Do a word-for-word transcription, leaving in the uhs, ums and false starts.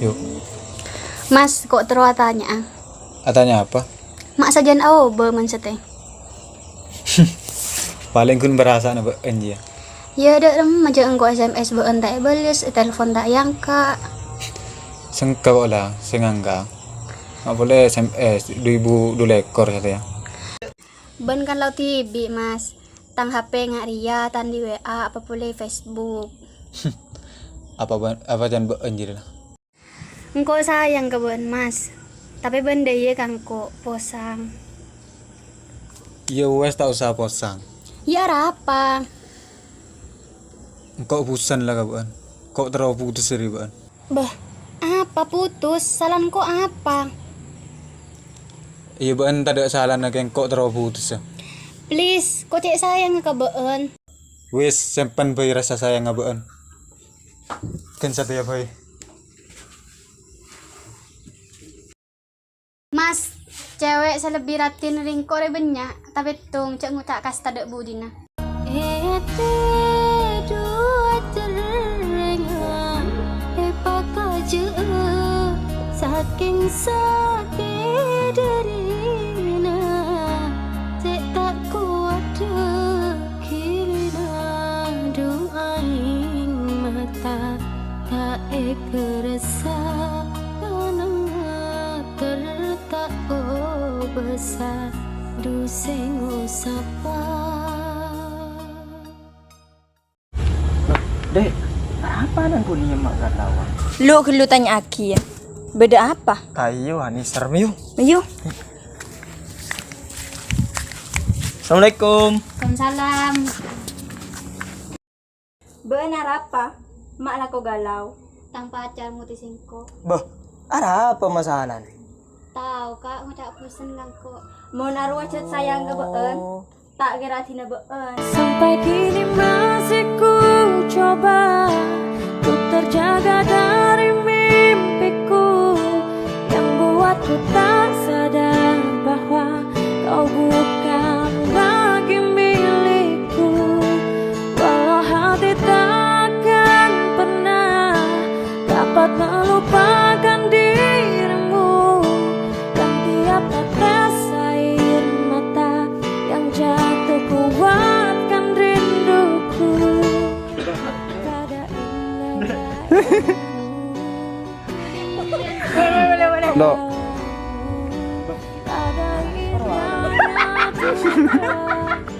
Yuk. Mas, ko' terro atanya'a. Atanya apa? Ma' sajân aobâ mon satèya. Palèng ghun parasa'anna bâ'ân, yâ. Yâ, dâ' remma jhâ' engko' S M S bâ'ân ta' èbâles, ètelpon ta' èangka'. Sengka ko' la, sè ngangka'. Ma' polè S M S, du èbu du lèkor satèya. Bâ'ân kan lao dhibi', Mas. Tang H P nga' rèya, ta' andi' W A, apa polè Facebook. Apa bâ-, apa can bâ'ân jârèya la? Engko' sayang ka bâ'ân, Mas. Tapè bâ'ân dâ' iyâ ka engko' posang. Iyâ wes, ta' osa posang. Iyâ arapa? Engko' busen la ka bâ'ân. Ko' terro putus dâri bâ'ân. Bâh, apa putus? Salana engko' apa? Iyâ bâ'ân tadâ' salana kèng ko' terro putus, yâ. Please, ko' cè' sayangnga ka bâ'ân. Wes, sempen bhâi rasa sayangnga bâ'ân. Ghân satèya bhâi. Mas, cewek sè lebbi raddhin rèng engko' rè bânnya', tapè tong jhâ' ngoca' kasta dâ' budina. Ètè dua cerrengan èpakajâ'â sakèng sakè' dârina sè ta' kowat dhâgirina. Du'aèng mata ta' èkarassa, tanangnga ter ta' obâsa, du sè ngosapa. Dek, arapa nang kuni nyemma' ka tawang? Lu ghâllu tanya'aghi, yâ. Bâdâ apa? Ayo, ani serem, yu. Ayo. Assalamualaikum. Waalaikumsalam. Bâ'ân arapa? Ma' lako galau. Tang pacar mutè sèngko'. Bâh, arapa masalana? Tao, Ka', ngoca' bosen ka engko'. Mon arowa jhât sayang ka bâ'ân, ta' kèra dina bâ'ân. Sampai kini masih ku coba untuk terjaga dari mimpiku yang buatku tak sadar bahwa kau bukan lagi milikku. Walau hati takkan pernah dapat melupakan dirimu, dan tiap tetes air mata yang jatuh kuatkan rinduku pada indah. Dok. Pada indahnya cinta.